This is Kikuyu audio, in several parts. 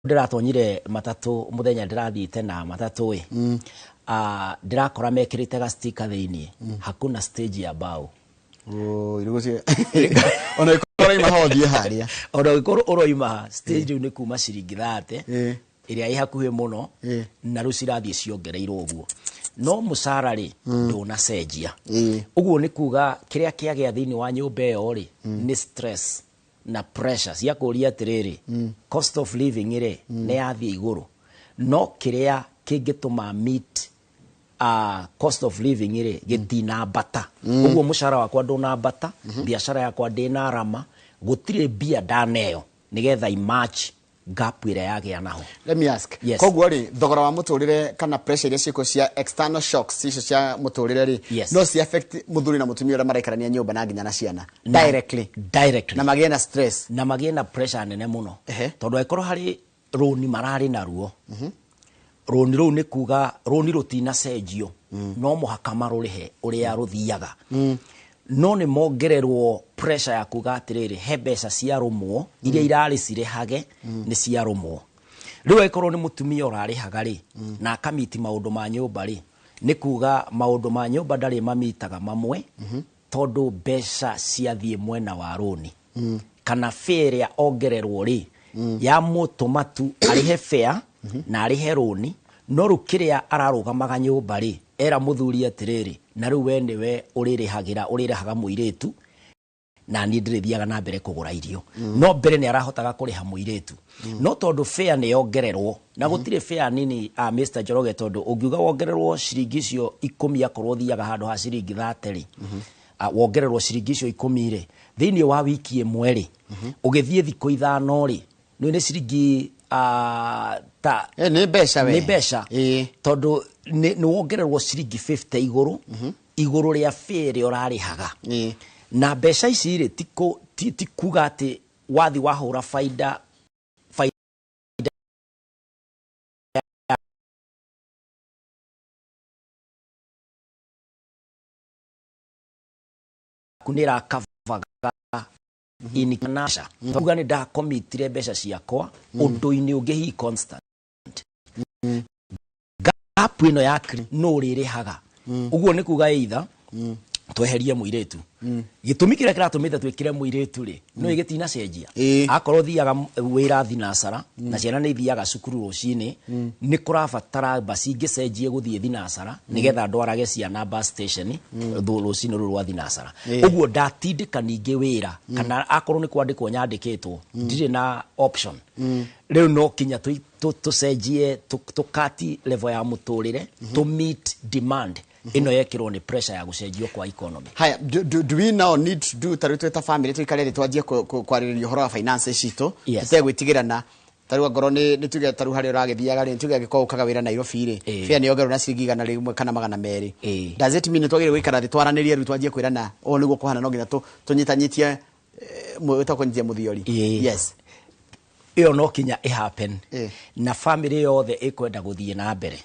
Ndĩratonyire matatũ mũthenya, ndĩrathiĩte na matatũ ĩ, ndĩrakora mekĩrĩte ga sticker thĩiniĩ, "Hakuna stage ya mbao." Oi, rĩu ona ĩkorwo ima ho thiĩ harĩa. Ona ũngĩkorwo ũroima ha, stage rĩu nĩ kuma ciringi 30 ĩrĩa ĩ hakuhĩ mũno, na rĩu cirathiĩ ciongereirwo ũguo, no mũcara rĩ, ndũnacenjia. Ũguo nĩ kuga kĩrĩa kĩagĩa thĩinĩ wa nyũmba ĩyo rĩ, nĩ stress na pressure cia kũria atĩrĩrĩ, cost of living rĩ, nĩ yathiĩ igũrũ, no kĩrĩa kĩngĩtũma meet cost of living rĩ, gĩtinambata. Ũguo mũcara wakwa ndũnambata, biacara yakwa ndĩnarama, gũtirĩ mbia ndaneo nĩgetha imatch gap ĩrĩa yagĩa naho. Let me ask. Yes. Koguo rĩ, thogora wa mũtũrĩre kana pressure iria ciĩkuo cia external shocks icio cia mũtũrĩre rĩ, no ci affect mũthuri na mũtumia ũrĩa maraikarania nyũmba na nginya na ciana directly? Directly. Na magĩe na stress. Na magĩe na pressure nene mũno, tondũ angĩkorwo harĩ rũni mararĩ naruo, rũni rũu nĩ kuga rũni rũtinacenjio, no mũhaka marũrĩhe ũrĩa rũthiaga, no nĩ mongererwo pressure ya kuga atĩrĩrĩ, he mbeca ciarũmwo iria irarĩ cirĩhage, nĩ ciarũmwo. Rĩu angĩkorwo nĩ mũtumia ũrarĩhaga rĩ, na akamiti maũndũ ma nyũmba rĩ, nĩ kuga maũndũ ma nyũmba ndarĩ mamitaga mamwe, tondũ mbeca ciathiĩ mwena wa rũni, kana fare ĩrĩa ongererwo rĩ, yamũtũma tu arĩhe fare na arĩhe rũni, no rĩu kĩrĩa ararũgamaga nyũmba rĩ, era mũthuri atĩrĩrĩ, na rĩu we nĩwe ũrĩrĩhagĩra, ũrĩrĩhaga mũirĩtu, na niĩ ndĩrĩthiaga na mbere kũgũra irio. No mbere nĩ arahotaga kũrĩha mũirĩtu, no tondũ fare nĩ yongererwo, na gũtirĩ fare nini, Mr. Njoroge, tondũ ũngiuga wongererwo ciringi icio 10, akorwo ũthiaga handũ ha ciringi 30 rĩ, wongererwo ciringi icio 10 rĩ, thĩinĩ wa wiki ĩmwe rĩ, ũgĩthiĩ thikũ 5 rĩ, nĩ ciringi ta Eh, nĩ mbeca we. Nĩ mbeca, tondũ nĩ wongererwo ciringi 50 igũrũ rĩa fare ĩrĩa ũrarĩhaga. Na mbeca ici rĩ, ti kuga atĩ wathi wahũra baida, baida yaku nĩ ĩrakavaga in kana kuga nĩ ndakomitire mbeca ciakwa ũndũ-inĩ ũngĩ hi constant gap ĩno ya no ũrĩrĩhaga. Ũguo nĩ kuga either tweherie mũirĩtu. Gĩtũmi kĩrĩa kĩratũmĩte twĩkĩre mũirĩtu rĩ, no ĩgĩtinacenjia. Akorwo thiaga wĩra thinacara na ciana nĩ ithiaga cukuru rũcinĩ, nĩ kũrabatara basi ingĩcenjie gũthiĩ thinacara nĩgetha ndwarage ciana bus station rũcinĩ rũu rwa thinacara. Ũguo ndatindĩka ningĩ wĩra, kana akorwo nĩ kwandĩkwo nyandĩkĩtwo, ndirĩ na option. Rĩu no kinya tũcenjie, tũkati level ya mũtũrĩre to meet demand ĩno yekĩrwo nĩ pressure ya gũcenjio kwa economy. Haya, do we now need to do, tarĩu twĩ ta family, tũikare thĩ twanjie kwarĩrĩria ũhoro wa finances citũ, tũtegwĩtigĩrana? Tarĩu angorwo nĩ tuge tarĩu harĩa ũragĩthiaga rĩ, tuge angĩkorwo ũkaga wĩra Nairobi rĩ, fare nĩ yongererwo na ciringi 100 kana 200, does it mean nĩ twagĩrĩirwo gũikara thĩ twaranĩrie rĩu, twanjie kwĩrana ũũ nĩguo kũhana, no nginya tũnyitanyitie, wĩtagwo kũnyitia mũthiori? Yes. Ĩyo no kinya ĩ happen na family yothe ĩkwenda gũthiĩ na mbere,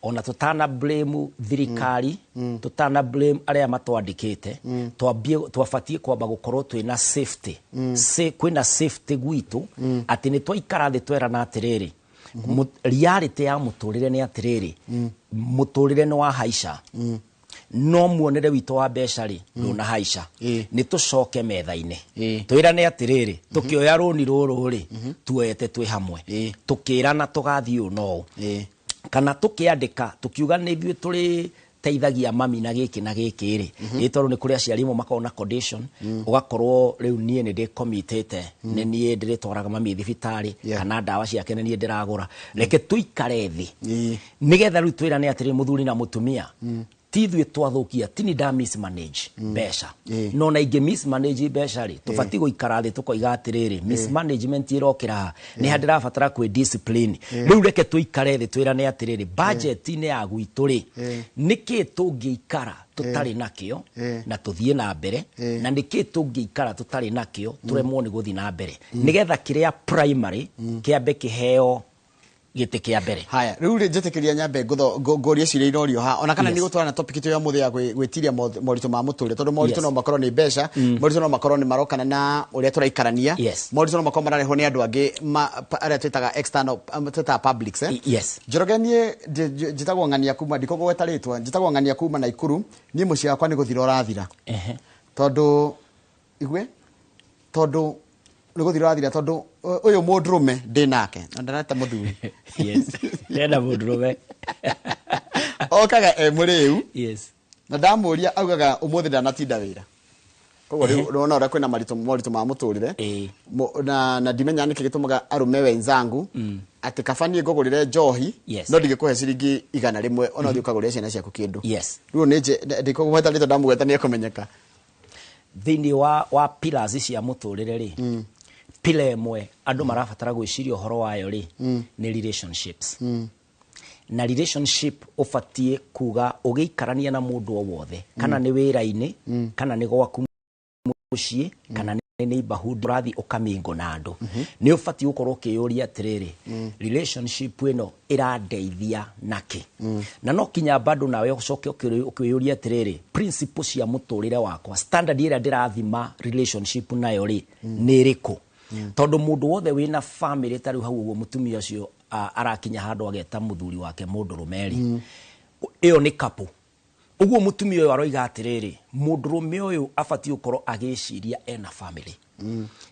ona tũtana blame thirikari, tũtana blame arĩa matwandĩkĩte, twambie twabatiĩ kwamba gũkorwo twĩna safety. Kwĩna safety gwitũ atĩ nĩ twaikara thĩ twerana atĩrĩrĩ, reality ya mũtũrĩre nĩ atĩrĩrĩ, mũtũrĩre nĩ wa haica, no muonere witũ wa mbeca rĩ, ndũnahaica. Nĩ tũcoke metha-inĩ, twĩrane atĩrĩrĩ, tũkĩoya rũni rũrũ rĩ, tuoete twĩ hamwe, tũkĩrana tũgathiĩ ũũ na ũũ, kana tũkĩandĩka tũkiuga nĩ ithuĩ tũrĩ teithagia mami na gĩkĩ na gĩkĩ rĩ, ĩ tondũ nĩ kũrĩ aciari amwe makoragwo na condition, ũgakorwo rĩu niĩ nĩ ndĩkomitĩte, nĩ niĩ ndĩrĩtwaraga mami thibitarĩ, kana ndawa ciake nĩ niĩ ndĩragũra. Reke tũikare thĩ nĩgetha rĩu twĩrane atĩrĩ, mũthuri na mũtumia, ti ithuĩ twathũkia, ti ni nda mismanage mbeca, no na ingĩ mismanage mbeca rĩ, tũbatiĩ gũikara thĩ tũkoiga atĩrĩrĩ, mismanagement ĩrokĩra haha, nĩ ha ndĩrabatara kwĩ discipline. Rĩu reke tũikare thĩ twĩrane atĩrĩrĩ, budget-inĩ ya gwitũ rĩ, nĩkĩ tũngĩikara tũtarĩ nakĩo na tũthiĩ na mbere, na nĩkĩ tũngĩikara tũtarĩ nakĩo tũremwo nĩ gũthiĩ na mbere, nĩgetha kĩrĩa primary kĩambe kĩheo. Gĩtĩ kĩa mbere. Haya, rĩu rĩ njĩtĩkĩria nyambe ngũrie ciũria irorio ha ona kana nĩ gũtwarana topic ĩyo ya mũthĩ ya gwĩtiria moritũ ma mũtũrĩre, tondũ moritũ no makorwo nĩ mbeca, moritũ no makorwo nĩ marokana na ũrĩa tũraikarania, moritũ no makorwo mararehwo nĩ andũ angĩ arĩa twĩtaga external, twĩtaga publics. Njoroge, niĩ njĩtagwo Ng'ania kuma, ndikũgweta rĩtwa, njĩtagwo Ng'ania kuma Naikuru. Niĩ mũciĩ wakwa nĩ gũthira ũrathira, tondũ igue, tondũ nĩ gũthira ũrathira, tondũ ũyũ mũndũrũme ndĩ nake na ndareta mũthuri. Yes, ndĩrenda mũndũrũme. Okaga e mũrĩu. Na ndamũria augaga ũmũthĩ ndanatinda wĩra. Koguo rĩu ũrona ũrĩa kwĩna moritũ ma mũtũrĩre. Na ndimenya nĩkĩ gĩtũmaga arũme wenzangu atĩ kaba niĩ ngũgũrĩre njohi, no ndingĩkũhe ciringi 100 ona ũthiĩ ũkagũrĩre ciana ciaku kĩndũ. Rĩu nĩ ndikũgweta rĩtwa, ndamũgweta nĩ ekũmenyeka. Thĩinĩ wa pillars cia mũtũrĩre rĩ, pillar ĩmwe andũ marabatara gwĩciria ũhoro wayo rĩ, nĩ relationships. Na relationship ũbatiĩ kuga ũgĩikarania na mũndũ o wothe, kana nĩ wĩra-inĩ, kana nĩ gwaku mũciĩ, kana nĩ neighborhood ũrathiĩ ũkamingo na andũ, nĩ ũbatiĩ gũkorwo ũkĩyũria atĩrĩrĩ, relationship ĩno ĩrandeithia nakĩ? Na no kinya bado nawe ũcoke ũkĩyũria atĩrĩrĩ, principle cia mũtũrĩre wakwa, standard ĩrĩa ndĩrathima relationship nayo rĩ, nĩ ĩrĩkũ? Tondũ mũndũ wothe wĩna family, ta rĩu hau ũguo mũtumia ũcio arakinya handũ ageta mũthuri wake mũndũrũme rĩ, ĩyo nĩ couple. Ũguo mũtumia ũyũ aroiga atĩrĩrĩ, mũndũrũme ũyũ abatiĩ gũkorwo agĩciria ena family.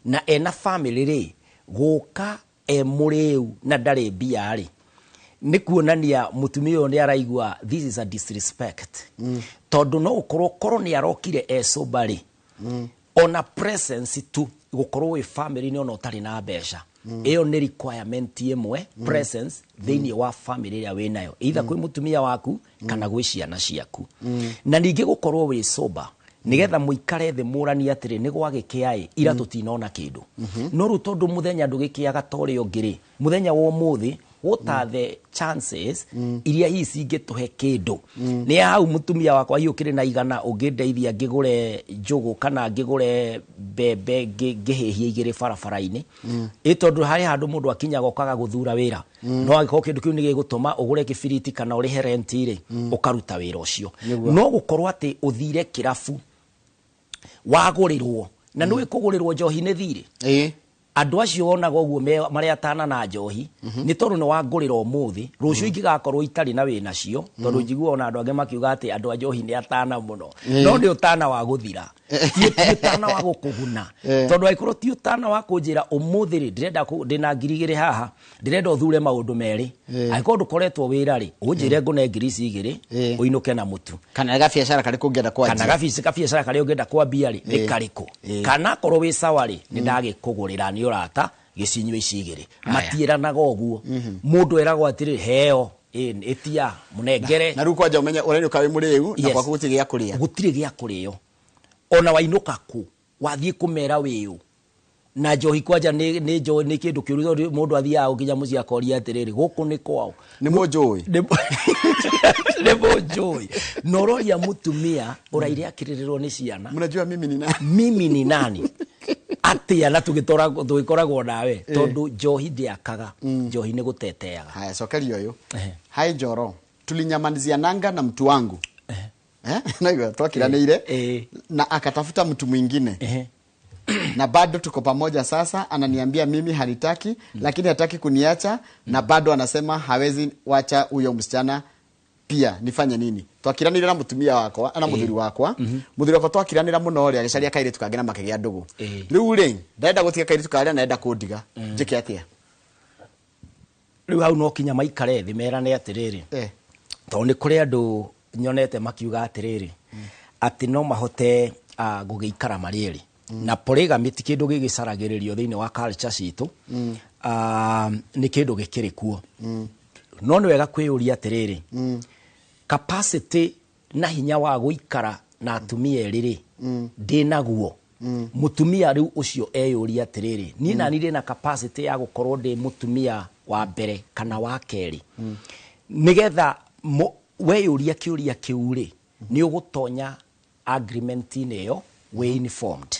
Na ena family rĩ, gũka e mũrĩu na ndarĩ mbia rĩ, nĩ kuonania mũtumia ũyũ nĩ araigua this is a disrespect. Tondũ no ũkorwo korwo nĩ arokire e sober rĩ, ona presence tu gũkorwo wĩ family-inĩ ona ũtarĩ na mbeca, ĩyo nĩ requirement ĩmwe, presence thĩinĩ wa family ĩrĩa wĩnayo, either kwĩ mũtumia waku kana gwĩ ciana ciaku. Na ningĩ gũkorwo wĩ sober nĩgetha mũikare thĩ mũranie atĩrĩ, nĩ gwagĩkĩa ĩ, ira tũtinona kĩndũ. No rĩu tondũ mũthenya ndũgĩkĩaga ta ũrĩa ũngĩ rĩ, mũthenya wa ũmũthĩ, what are the chances iria hihi cingĩtũhe kĩndũ? Nĩ hau mũtumia wakwa hihi ũkĩrĩ na 100 ũngĩndeithia ngĩgũre njũgũ kana ngĩgũre mbembe ngĩhĩhie 2 barabara-inĩ. Ĩ tondũ harĩ handũ mũndũ akinyaga ũkaga gũthura wĩra. No angĩkorwo kĩndũ kĩu nĩ gĩgũtũma ũgũre kĩbiriti kana ũrĩhe rent rĩ, ũkaruta wĩra ũcio. No gũkorwo atĩ ũthire kĩrabu wagũrĩrwo, na nĩũĩ kũgũrĩrwo njohi nĩ thirĩ. Andũ acio wonaga ũguo marĩ atana na njohi, nĩ tondũ nĩ wangũrĩra ũmũthĩ, rũciũ ingĩgakorwo itarĩ na wĩna cio, tondũ njiguaga ona andũ angĩ makiuga atĩ andũ a njohi nĩ atana mũno. No nĩ ũtana wa gũthira. Ti ũtana wa gũkũguna. Tondũ angĩkorwo ti ũtana wa kũnjĩra ũmũthĩ rĩ, ndĩrenda ndĩna 2,000 haha, ndĩrenda ũthure maũndũ merĩ. Angĩkorwo ndũkoretwo wĩra rĩ, ũnjĩre ngũne ngiri ici igĩrĩ, ũinũke na mũtu. Kana gabiacara karĩkũ ũngĩenda kwanjia. Kana gabiacara karĩa ũngĩenda kwambia rĩ, nĩ karĩkũ. Kana akorwo wĩ sawa rĩ, nĩ ndagĩkũgũrĩra nĩ ũrata gĩcinyua ici igĩrĩ. Matiĩranaga ũguo. Mũndũ eragwo atĩrĩ, heo, ĩtia, mũnengere. Na rĩu kwanja ũmenye ũrainũka wĩ mũrĩu, na gwaku gũtirĩ gĩa kũrĩa. Gũtirĩ gĩa kũrĩo. Ona wainũka kũ, wathiĩ kũmera wĩũ. Na njohi kwanja nĩ kĩndũ kĩũru, tondũ mũndũ athiaga gũkinya mũciĩ akoria atĩrĩrĩ, gũkũ nĩ kwao. Nĩ mũnjũĩ. Nĩ mũnjũĩ. Na ũroria mũtumia ũraire akĩrĩrĩrwo nĩ ciana. Mnajua mimi ni nani? Mimi ni nani? Atĩa na tũgĩkoragwo nawe, tondũ njohi ndĩakaga, njohi nĩ gũteteaga. Haya, cokeria ũyũ. Hai Njoro, tulinyamaziananga na mtu wangu. Naigua, twakiranĩire. Na akatafuta mtu mwingine. Na bado tuko pamoja sasa, ananiambia mimi hanitaki, lakini hataki kuniacha, na bado anasema hawezi wacha huyo msichana pia, nifanye nini? Twakiranĩire na mũtumia wakwa, na mũthuri wakwa. Mũthuri wakwa twakiranĩra mũno rĩ, agĩcaria kairĩtu kangĩ na makĩgĩa ndũgũ. Rĩu rĩ, ndenda gũtiga kairĩtu karĩa na ndenda kũndiga. Njĩke atĩa? Rĩu hau no kinya maikare thĩ merane atĩrĩrĩ. Tondũ nĩ kũrĩ andũ nyonete makiuga atĩrĩrĩ, atĩ no mahote gũgĩikara marĩ erĩ. Na polygamy ti kĩndũ gĩgĩcaragĩrĩrio thĩinĩ wa culture citũ, nĩ kĩndũ gĩkĩrĩ kuo. No nĩ wega kwĩyũria atĩrĩrĩ, capacity na hinya wa gũikara na atumia erĩ rĩ, ndĩnaguo. Mũtumia rĩu ũcio eyũria atĩrĩrĩ, niĩ nani ndĩna capacity ya gũkorwo ndĩ mũtumia wa mbere kana wa kerĩ. Nĩgetha weyũria kĩũria kĩu rĩ, nĩ ũgũtonya agreement-inĩ ĩyo wĩ informed.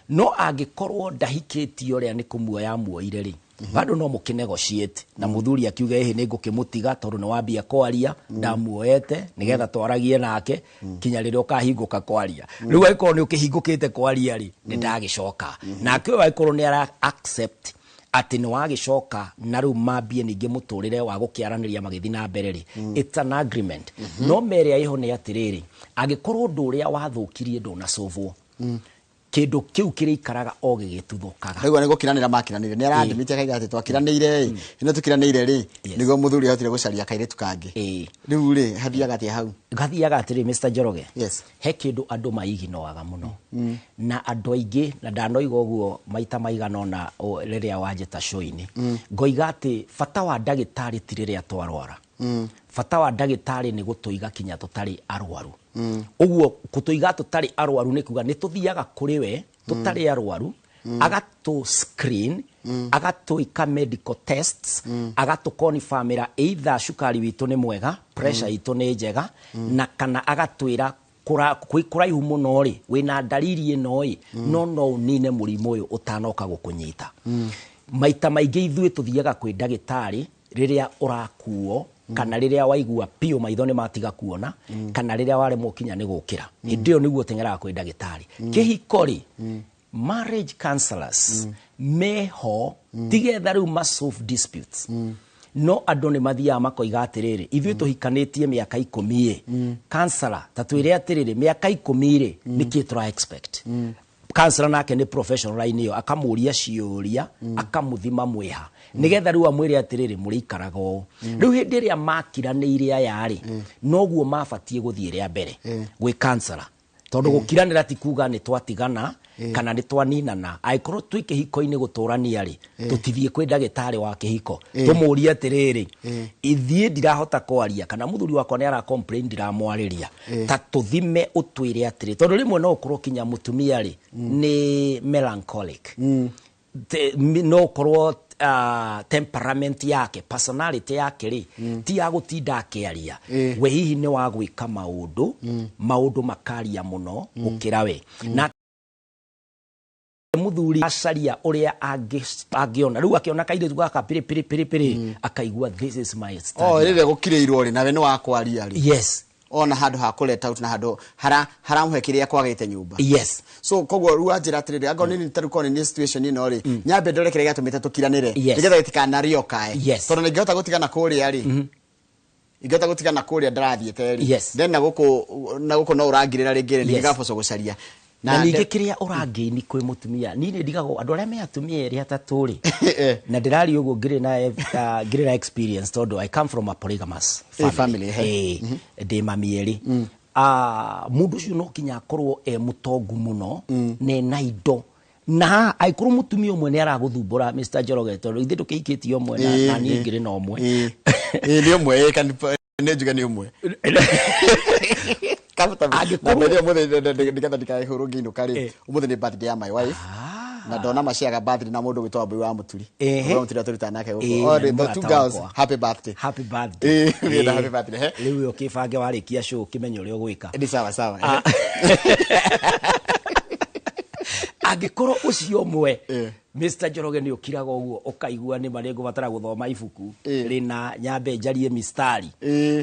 No angĩkorwo ndahikĩtio ũrĩa nĩ kũmuoya amuoire rĩ, Bado no mũkĩ negotiate na mũthuri akiuge ĩhĩ nĩ ngũkĩmũtiga tondũ nĩ wambia kwaria, ndamuoete nĩgetha twaragie nake kinya rĩrĩa ũkahingũka kwaria. Rĩu angĩkorwo nĩ ũkĩhingũkĩte kwaria rĩ, nĩ ndagĩcoka nake ũyũ angĩkorwo nĩ ara accept atĩ nĩ wagĩcoka na rĩu mambie ningĩ mũtũrĩre wa gũkĩaranĩria magĩthiĩ na mbere rĩ, it's an agreement. No merĩa ĩho nĩ atĩrĩrĩ, angĩkorwo ũndũ ũrĩa wathũkirie ndũnacũvwo, kĩndũ kĩu kĩrĩikaraga o gĩgĩtuthũkaga. Rĩu nĩ gũkiranĩra makiranĩire, nĩ aradimĩte akaiga atĩ twakiranĩire ĩ, ĩno tũkiranĩire rĩ, nĩguo mũthuri ahotire gũcaria kairĩtu kangĩ. Rĩu rĩ, hathiaga atĩa hau? Gathiaga atĩrĩ, Mr Njoroge, Yes. He kĩndũ andũ maiginoaga mũno na andũ aingĩ, na ndanoiga ũguo maita maigana ũna rĩrĩa wanjĩta show-inĩ, ngoiga atĩ bata wa ndagĩtarĩ ti rĩrĩa twarwara. Bata wa ndagĩtarĩ nĩ gũtũiga kinya tũtarĩ arwaru. Ũguo gũtũiga tũtarĩ arwaru nĩ kuga nĩ tũthiaga kũrĩ we tũtarĩ arwaru, agatũ screen, agatwĩka medical tests, agatũkonfirmĩra either cukari witũ nĩ mwega, pressure itũ nĩ njega, na kana agatwĩra kwĩ kũraihu mũno rĩ, wĩna ndariri ĩno ĩ, no ũnine mũrimũ ũyũ ũtanoka gũkũnyita. Maita maingĩ ithuĩ tũthiaga kwĩ ndagĩtarĩ rĩrĩa ũrakuo, kana rĩrĩa waigua piũ maitho nĩ matiga kuona, kana rĩrĩa waremwo kinya nĩ gũkĩra. Hĩndĩ ĩyo nĩguo ũteng'eraga kwĩ ndagĩtarĩ. Kĩhiko rĩ, marriage counselors meho tigetha rĩu ma solve disputes. No andũ nĩ mathiaga makoiga atĩrĩrĩ, ithuĩ tũhikanĩtie mĩaka 10 ĩ, counselor ta twĩre atĩrĩrĩ, mĩaka 10 rĩ, nĩkĩ tũra expect? Counselor nake nĩ professional line ĩyo, akamũria ciũria, akamũthima mwĩha, nĩgetha rĩu amwĩre atĩrĩrĩ, mũrĩikaraga ũũ. Rĩu hĩndĩ ĩrĩa makiranĩire aya rĩ, noguo mabatiĩ gũthiĩ rĩa mbere gwĩ counselor, tondũ gũkiranĩra ti kuga nĩ twatigana kana nĩ twaninana. Angĩkorwo twĩ kĩhiko-inĩ gũtũrania rĩ, tũtithiĩ kwĩ ndagĩtarĩ wa kĩhiko tũmũrie atĩrĩrĩ, ithiĩ ndirahota kwaria kana mũthuri wakwa nĩ ara complain ndiramwarĩria, ta tũthime ũtwĩre atĩrĩ, tondũ rĩmwe no ũkorwo kinya mũtumia rĩ nĩ melancholic. No ũkorwo temperament yake, personality yake rĩ, ti ya gũtinda akĩaria. We hihi nĩ wa gwĩka maũndũ, maũndũ makaria mũno gũkĩra we. Na mũthuri acaria ũrĩa angĩona, rĩu akĩona kairĩtu gaka pĩrĩ pĩrĩ pĩrĩ pĩrĩ, akaigua this is my O standard. Rĩrĩa gũkirĩirwo rĩ, nawe nĩ wakwaria rĩ, ona handũ ha kũ let out na handũ haramũhe kĩrĩa kwagĩte nyũmba. So koguo rĩu wanjĩra atĩrĩrĩ, angorwo nĩ tarĩu korwo nĩ situation ĩno rĩ, nyambe ndore kĩrĩa gĩatũmĩte tũkiranĩre, nĩgetha gĩtikanarĩokae, tondũ nĩngĩhota gũtigana kũrĩa rĩ, ingĩhota gũtigana kũrĩa ndarathiĩte rĩ, then na gũkũ no ũrangirĩra rĩngĩ rĩ, ningĩgaboco gũcaria. Na ningĩ kĩrĩa ũrangĩini kwĩ mũtumia, niĩ nĩ ndigagwo andũ arĩa me atumia erĩ atatũ rĩ, na ndĩraria ũguo ngĩrĩ na experience tondũ I come from a polygamous family, eh. Eh, ndĩ mami erĩ. Ah, mũndũ ũcio no kinya akorwo e mũtongu mũno na ena indo, na angĩkorwo mũtumia ũmwe nĩ aragũthumbũra, Mr Njoroge, tondũ ithuĩ ndũkĩhikĩtie ũmwe na niĩ ngĩrĩ na ũmwe. Ĩ nĩ ũmwe, ĩ, nĩ njuge nĩ ũmwe. Angĩkorwo- Na mbere ũmũthĩ, nĩgetha ndikaihũrwo ngĩinũka rĩ, ũmũthĩ nĩ birthday ya my wife, na ndona maciaga birthday na mũndũ gwĩtwo Wambui wa Mũturi. Wambui wa Mũturi atũrutaga nake gũkũ. Oh, na the mũrata two girls, wakwa. Happy birthday. Happy birthday. Ĩ, happy birthday, he. Rĩu ũkĩbange warĩkia show ũkĩmenye ũrĩa ũgwĩka. Nĩ sawa sawa. Ah. Angĩkorwo ũcio ũmwe, Mr Njoroge, nĩ ũkiraga ũguo ũkaigua nĩ ma nĩ ngũbatara gũthoma ibuku rĩna nyambe njarie mistari,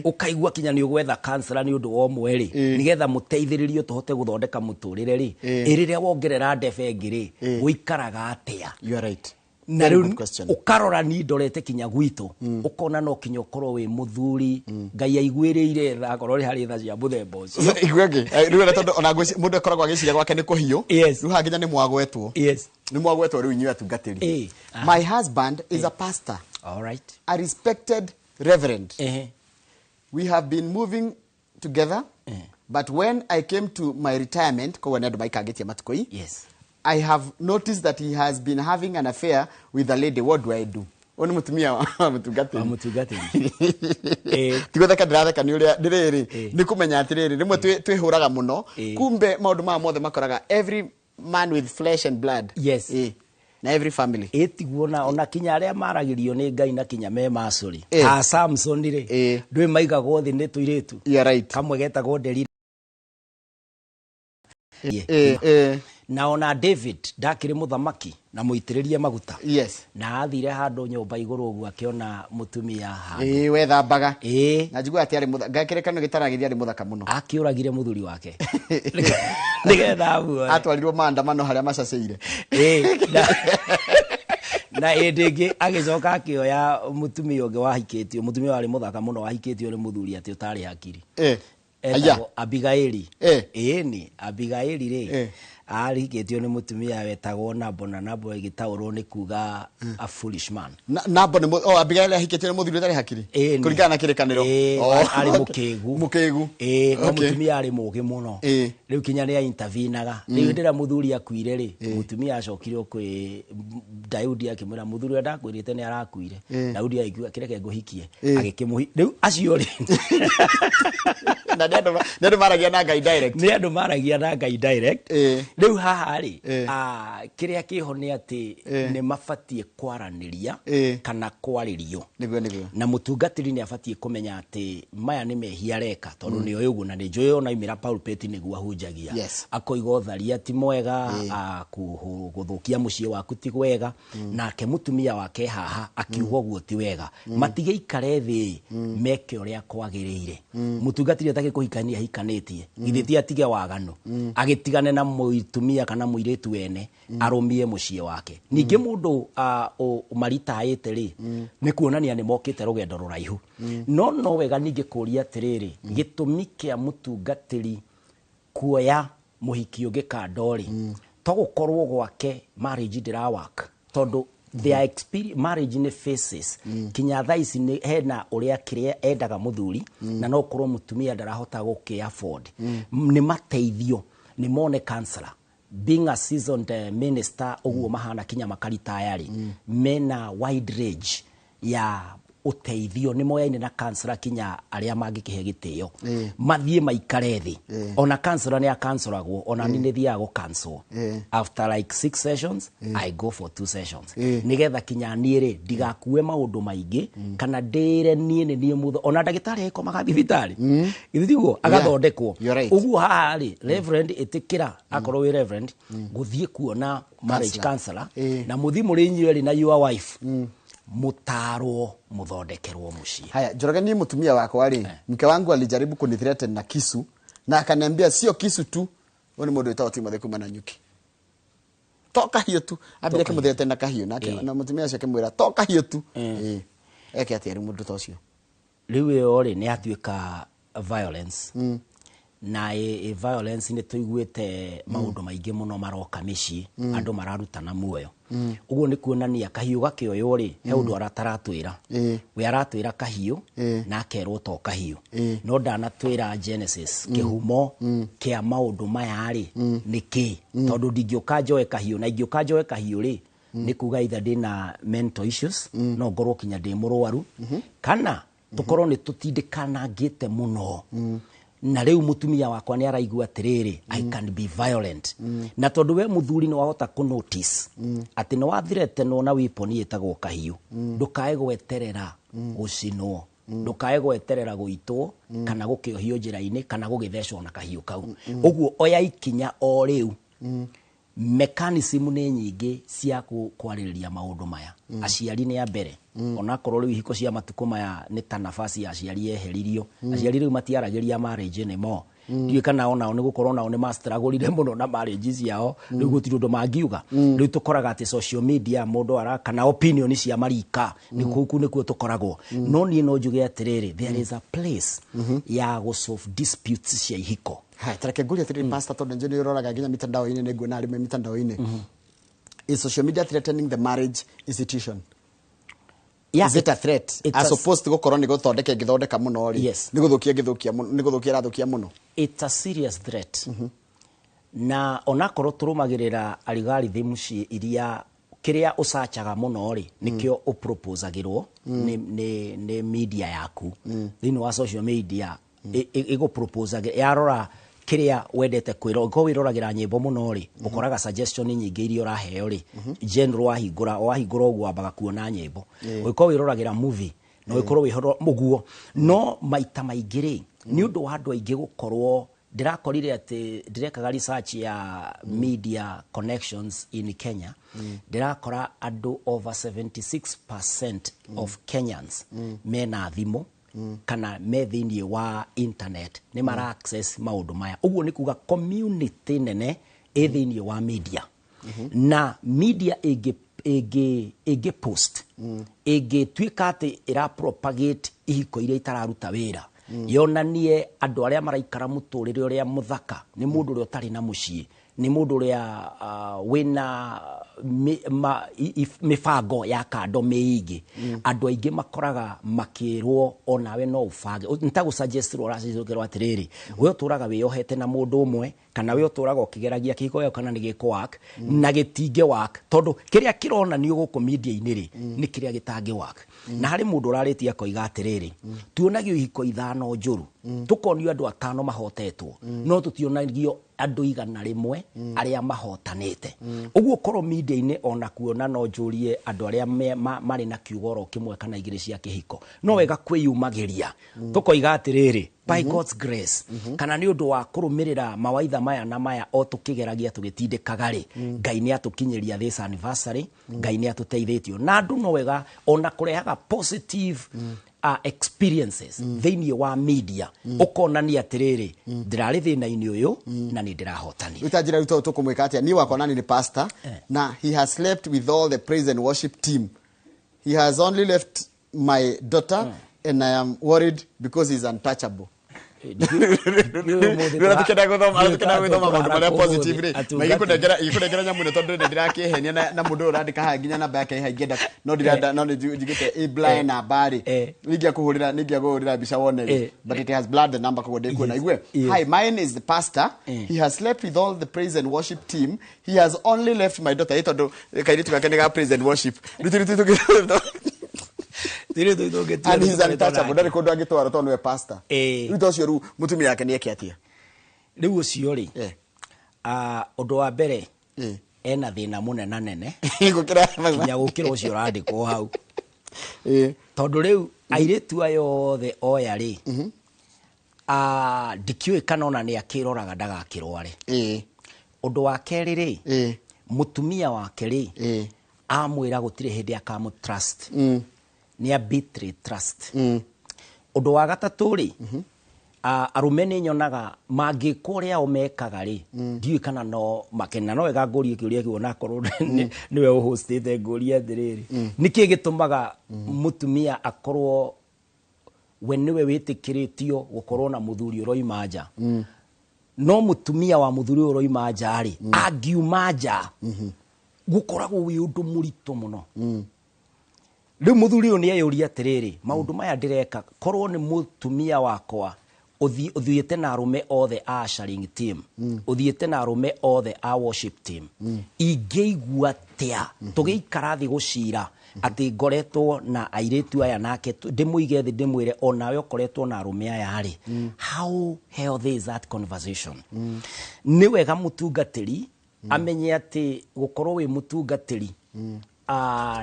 ũkaigua kinya nĩ ũgwetha counselor nĩ ũndũ wa ũmwe rĩ, nĩgetha mũteithĩrĩrio tũhote gũthondeka mũtũrĩre rĩ, ĩ rĩrĩa wongerera ndebe ĩngĩ rĩ, gũikaraga atĩa? You are right. Na Very rĩu good question. ũkarora ni ndorete kinya gwitũ, ũkona no kinya ũkorwo wĩ mũthuri Ngai aiguĩrĩire tha, akorwo nĩ harĩ tha cia mũthemba ũcio. Igua ĩngĩ. Rĩu ona tondũ ona mũndũ akoragwo agĩciria gwake nĩ kũhiũ, rĩu haha nginya nĩ mwagwetwo, nĩ mwagwetwo rĩu inyuĩ atungatĩri. My husband is a pastor, All right. a respected reverend. We have been moving together, but when I came to my retirement, koguo nĩ andũ maikangĩtie matukũ i, I have noticed that he has been having an affair with a lady. What do I do? Ũyũ nĩ mũtumia wa mũtungatĩri. Wa mũtungatĩri. Ti gũtheka ndĩratheka, nĩ ũrĩa ndĩrĩrĩ, nĩ kũmenya atĩrĩrĩ, rĩmwe twĩhũraga mũno, kumbe maũndũ maya mothe makoraga every man with flesh and blood. Na every family. Ĩtiguo ona kinya arĩa maragĩrio nĩ Ngai na kinya me macũrĩ, ta Samson rĩ, ndwĩ maigagwo thĩ nĩ tũirĩtu. You are right. Kamwe getagwo Delila. Eh, eh. Na ona David ndakĩrĩ mũthamaki na mũitĩrĩrie maguta. Yes. Na athire handũ nyũmba igũrũ ũguo akĩona mũtumia handũ. Ĩĩ, wethambaga. Ĩĩ. Na njigua atĩ arĩ mũthaka, kĩrĩkanĩro gĩtaragĩria arĩ mũthaka mũno. Akĩũragire mũthuri wake nĩgetha amuoe. Atwarirwo maandamano harĩa macacĩire. Ĩĩ, na hĩndĩ ĩngĩ agĩcoka akĩoya mũtumia ũngĩ wahikĩtio, mũtumia warĩ mũthaka mũno wahikĩtio nĩ mũthuri atĩ ũtarĩ hakiri. Etagwo Abigaili. Ĩni, Abigaili rĩ, arihikĩtio nĩ mũtumia wetagwo Nabo, na Nabo ĩgĩtaũrwo nĩ kuga a foolish man. Nabo nĩ oh, Abigaili ahikĩtio nĩ mũthuri ũtarĩ hakiri? Kũringana na kĩrĩkanĩro. Arĩ mũkĩgu. Mũkĩgu. Ĩĩ, no mũtumia arĩ mũgĩ mũno. Rĩu kinya nĩ intervenaga. Rĩu hĩndĩ ĩrĩa mũthuri akuire rĩ, mũtumia acokire kwĩ Daudi akĩmwĩra mũthuri ũrĩa ndakwĩrĩte nĩ arakuire. Daudi agĩkiuga kĩreke ngũhikie. Agĩkĩmũhi. Rĩu acio rĩ. Na nĩ andũ maragia na Ngai direct. Nĩ andũ maragia na Ngai direct. Rĩu haha rĩ, kĩrĩa kĩho nĩ atĩ nĩ mabatiĩ kwaranĩria kana kwarĩrio. Nĩguo, nĩguo. Na mũtungatĩri nĩ abatiĩ kũmenya atĩ maya nĩ mehia areka, tondũ nĩ oĩ ũguo na nĩ njũĩ ona aumĩra pulpit nĩguo ahunjagia. Akoiga ũtharia ti mwega, gũthũkia mũciĩ waku ti wega, nake mũtumia wake haha akiuga ũguo ti wega. Matigĩikare thĩ meke ũrĩa kwagĩrĩire. Mũtungatĩri atakĩ kũhikania ahikanĩtie, githĩ ti atige waganu, agĩtigane na mũtumia kana mũirĩtu wene, arũmie mũciĩ wake. Ningĩ mũndũ maritaĩte rĩ, nĩ kuonania nĩ mokĩte rũgendo rũraihu. No no wega ningĩ kũria atĩrĩrĩ, gĩtũmi kĩa mũtungatĩri kuoya mũhiki ũngĩ kando rĩ, to gũkorwo gwake marriage ndĩra work, tondũ their experience marriage nĩ faces. Kinya thaa ici nĩ hena ũrĩa kĩrĩa endaga mũthuri, na no korwo mũtumia ndarahota gũkĩ afford. Nĩ mateithio, nĩ mone counselor. Being a seasoned minister ũguo mahana kinya makaritaya rĩ, mena wide range ya ũteithio, nĩ moyaine na counselor kinya arĩa mangĩkĩhe gĩtĩo. Mathiĩ maikare thĩ. Ona counselor nĩ akansoragwo, ona niĩ nĩ thiaga gũ cancel. After like 6 sessions, I go for 2 sessions. Nĩgetha kinya niĩ rĩ, ndigakue maũndũ maingĩ, kana ndĩre niĩ nĩ niĩ mũtho. Ona ndagĩtarĩ agĩkomaga thibitarĩ. Githĩ tiguo? Agathondekwo. You're right. Ũguo haha rĩ, Reverend ĩtĩkĩra, akorwo wĩ Reverend, gũthiĩ kuona marriage counselor, na mũthiĩ mũrĩ inyuĩ erĩ na your wife. Mutarwo muthondekerwo muciĩ. Haya, Njoroge, niĩ mũtumia wakwa rĩ, mke wangu alijaribu kunithreaten na kisu na akaniambia sio kisu tu. Huyu ni mũndũ wĩtagwo Timothy kuma Nanyuki. To kahiũ tu, ambire kĩmũthreaten na kahiũ, nake na mũtumia ũcio akĩmwĩra to kahiũ tu. Eke atĩa rĩu mũndũ ta ũcio? Rĩu ĩyo rĩ, nĩ yatuĩka violence. Na violence nĩ tũiguĩte maũndũ maingĩ mũno maroka mĩciĩ, andũ mararutana muoyo. Ũguo nĩ kuonania kahiũ gakĩoywo rĩ, he ũndũ arataratwĩra. We aratwĩra kahiũ, na akerwo to kahiũ. No ndanatwĩra Genesis, kĩhumo kĩa maũndũ maya rĩ, nĩ kĩ? Tondũ ndingĩũka njoe kahiũ, na ingĩũka njoe kahiũ rĩ, nĩ kuga either ndĩna mental issues, no ngorwo kinya ndĩ mũrwaru, kana tũkorwo nĩ tũtindĩkanangĩte mũno. Na rĩu mũtumia wakwa nĩ araigua atĩrĩrĩ, I can be violent. Na tondũ we mũthuri nĩ wahota kũ notice atĩ nĩ wathiretenwo na weapon ĩtagwo kahiũ, ndũkae gweterera gũcinwo, ndũkae gweterera gũitwo, kana gũkĩohio njĩra-inĩ, kana gũgĩthecwo na kahiũ kau. Ũguo oya ikinya o rĩu. Mechanism nĩ nyingĩ cia kwarĩrĩria maũndũ maya. Aciari nĩ a mbere. Onakorwo rĩu ihiko cia matukũ maya nĩ ta nafasi ya aciari yeheririo. Aciari rĩu matiaragĩria marriage anymore. Ndiũĩ kana onao nĩ gũkorwo nao nĩ mastragũrire mũno na marriage ciao, rĩu gũtirĩ ũndũ mangiuga. Rĩu tũkoraga atĩ social media mũndũ ara kana opinion cia marika, nĩ kũu nĩkuo tũkoragwo. No niĩ no njuge atĩrĩrĩ, there is a place ya gũ solve disputes cia ihiko. Hai, tareke ngũrie atĩrĩrĩ, pastor, tondũ njũĩ nĩ ũroraga nginya mitandao-inĩ, nĩ nguona arĩ me mitandao-inĩ. Is social media threatening the marriage institution? Yeah, Is it a threat? it's As a opposed to gũkorwo nĩ gũthondeka ĩngĩthondeka mũno rĩ, Yes. nĩ gũthũkia ĩngĩthũkia mũno, nĩ gũthũkia ĩrathũkia mũno. It's a serious threat. Na onakorwo tũrũmagĩrĩra algorithm iria kĩrĩa ũcacaga mũno rĩ, nĩkĩo ũproposagĩrwo nĩ media yaku. Thĩinĩ wa social media, ĩgũproposagĩra, yarora kĩrĩa wendete kwĩrora, ũngĩkorwo wĩroragĩra nyĩmbo mũno rĩ, ũkoraga suggestion nyingĩ iria ũraheo rĩ, general wahingũra ũguo wambaga kuona nyĩmbo. Ũngĩkorwo wĩroragĩra movie, no ũkorwo wĩhoro mũguo. No maita maingĩ rĩ, nĩ ũndũ wa andũ aingĩ gũkorwo Ndĩrakorire atĩ ndĩrekaga research ya media connections in Kenya, ndĩrakora andũ over 76% of Kenyans mena thimũ kana me thĩinĩ wa internet, nĩ mara access maũndũ maya. Ũguo nĩ kuga community nene ĩ thĩinĩ wa media, na media ĩngĩ post, ĩngĩtuĩka atĩ ĩra propagate ihiko iria itararuta wĩra, yonanie andũ arĩa maraikara mũtũrĩre ũrĩa mũthaka nĩ mũndũ ũrĩa ũtarĩ na mũciĩ, nĩ mũndũ ũrĩa wĩna mĩbango ya kando mĩingĩ, andũ aingĩ makoraga makĩrwo onawe no ũbange. Nĩ ta gũsuggest ũracokerwo atĩrĩrĩ, we ũtũraga wĩyohete na mũndũ ũmwe, kana we ũtũraga ũkĩgeragia kĩhiko gĩaku kana nĩ gĩkũ work, na gĩtingĩ work, tondũ kĩrĩa kĩronanio gũkũ media-inĩ rĩ, nĩ kĩrĩa gĩtangĩ work. Na harĩ mũndũ ũrarĩtie akoiga atĩrĩrĩ, tuonagio ihiko 5 njũru, tũkonio andũ 5 mahotetwo, no tũtionagio andũ 100 arĩa mahotanĩte. Ũguo korwo media-inĩ ona kuona no njũrie andũ arĩa marĩ na kiugo oro kĩmwe kana 2 cia kĩhiko, no wega kwĩyumagĩria, tũkoiga atĩrĩrĩ, by God's grace, kana nĩ ũndũ wa kũrũmĩrĩra mawaitha maya na maya o tũkĩgeragia tũgĩtindĩkaga rĩ, Ngai nĩ atũkinyĩria this anniversary, Ngai nĩ atũteithĩtio. Na andũ no wega ona kũrehaga positive experiences thĩinĩ wa media, ũkonania atĩrĩrĩ, ndĩrarĩ thĩna-inĩ ũyũ na nĩ ndĩrahotanire. Rĩu njĩra rĩu tũkũmwĩka atĩa? Niĩ wakwa nani nĩ pastor, na he has slept with all the praise and worship team. He has only left my daughter, and I am worried because he is untouchable. Ndĩrakĩenda gũthoma maũndũ marĩa positive rĩ, na igĩkũnengera nyamũ ĩno tondũ ndĩrakĩhenia na mũndũ ũyũ ũrandĩka haha nginya namba yake haha ingĩenda, no ndirenda, no nĩ njugĩte ĩ blind namba rĩ, nĩingĩakũhũrĩra mbica wone rĩ, but it has blurred the number, koguo ndĩkuona. Igue, hi, mine is the pastor. He has slept with all the praise and worship team. He has only left my daughter. Ĩ tondũ kairĩtu gake nĩ ga praise and worship. And he's untouchable. Ndarĩ kũndũ angĩtwarwo tondũ nĩwe pastor. Rĩu ta ũcio rĩu mũtumia wake nĩ eke atĩa? Rĩu ũcio rĩ, ũndũ wa mbere, ena thĩna mũnene nene nginya gũkĩra ũcio ũrandĩkwo hau. Tondũ rĩu airĩtu aya othe oya rĩ, ndikĩũĩ kana ona nĩ akĩroraga ndagakĩrware. Ũndũ wa kerĩ rĩ, mũtumia wake rĩ, amwĩra gũtirĩ hĩndĩ akamũ trust. Nĩ a betray trust. Ũndũ wa gatatũ rĩ, arũme nĩ nyonaga mangĩkwo ũrĩa o mekaga rĩ, ndiũĩ kana no makena. No wega ngũrie kĩũria kĩu onakorwo nĩwe ũhostĩte, ngũrie atĩrĩrĩ, nĩkĩ gĩtũmaga mũtumia akorwo we nĩwe wĩtĩkĩrĩtio gũkorwo na mũthuri ũroima nja, no mũtumia wa mũthuri ũyũ ũroima nja rĩ, angiuma nja gũkoragwo wĩ ũndũ mũritũ mũno. Rĩu mũthuri ũyũ nĩ eyũria atĩrĩrĩ, maũndũ maya ndĩreka korwo nĩ mũtumia wakwa ũthiĩte na arũme othe a ushering team, ũthiĩte na arũme othe a worship team, ingĩigua atĩa tũgĩikara thĩ gũcira atĩ ngoretwo na airĩtu aya nake ndĩmũige thĩ ndĩmwĩre onawe ũkoretwo na arũme aya rĩ, how healthy is that conversation? Nĩ wega mũtungatĩri amenye atĩ gũkorwo wĩ mũtungatĩri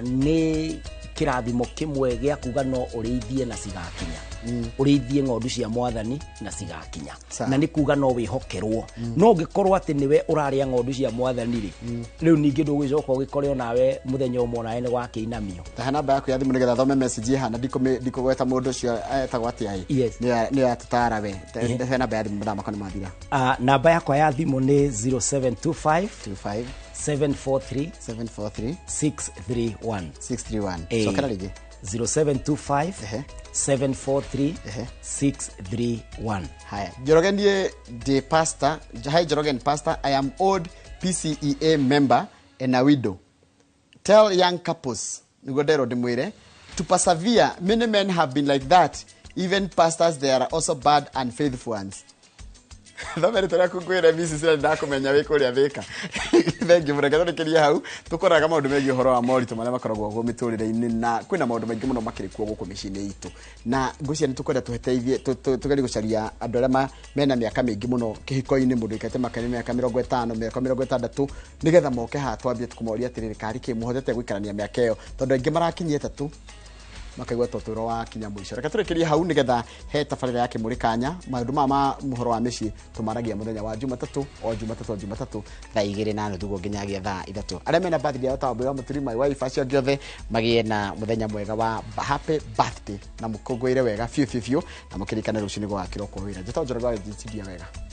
nĩ kĩrathimo kĩmwe gĩa kuga no ũrĩithie na cigakinya, ũrĩithie ng'ondu cia mwathani na cigakinya, na nĩ kuga no wĩhokerwo. No ũngĩkorwo atĩ nĩwe ũrarĩa ng'ondu cia mwathani rĩ, rĩu ningĩ ndũgũcoka ũgĩkore onawe mũthenya ũmwe onawe nĩ wakĩinamio. Tahe namba yaku ya thimũ nĩgetha thome message ĩhana, ndikũgweta mũndũ ũcio etagwo atĩa ĩ. Nĩ yatũtara we. He namba ya thimũ, mathaa makwa nĩ mathira. Namba yakwa ya thimũ nĩ 0725 25 743 743 631. 631. Cokera rĩngĩ. 0725 743 631. Haya, Njoroge niĩ ndĩ pastor. Hi Njoroge, pastor. I am old PCEA member and a widow. Tell young couples, nĩguo nderwo ndĩmwĩre, to persevere. Many men have been like that. Even pastors, there are also bad and faithful ones. Thome rĩtwa rĩaku ngwĩre Mrs. Ira ndakũmenya wĩ kũrĩa Thĩka. Thengiũ mũno, reke tũrĩkĩrie hau tũkoraga maũndũ megiĩ ũhoro wa moritũ marĩa makoragwo kuo mĩtũrĩre-inĩ, na kwĩna maũndũ maingĩ mũno makĩrĩ kuo gũkũ mĩciĩ-inĩ itũ, na ngwĩciria nĩ tũkwenda tũteithie tũgerie gũcaria andũ arĩa mena mĩaka mĩingĩ mũno kĩhiko-inĩ, mũndũ ũikarĩte mĩaka 50, mĩaka 60, nĩgetha moke haha twambie kũmoria atĩrĩrĩ, karĩ kĩ mũhotete gũikarania mĩaka ĩyo, tondũ aingĩ marakinyia 3 Makaigua ta ũtũũro wa kinya mũico. Reke tũrĩkĩrie hau nĩgetha he tabarĩra ya Kĩmũrĩ Kanya. Maũndũ maya ma mũhoro wa mĩciĩ tũmaragia mũthenya wa Jumatatũ, o Jumatatũ, o Jumatatũ, 2:30 nginyagia 3:00. Arĩa mena birthday yao ta Wambui wa Mũturi, my wife, acio angĩ othe magĩe na mũthenya mwega wa happy birthday, na mũkũngũĩre wega biũ biũ biũ, na mũkĩririkane rũciũ nĩ gũgakĩrwo kwa wĩra. Njĩtagwo Njoroge wa Gĩthiĩ wega.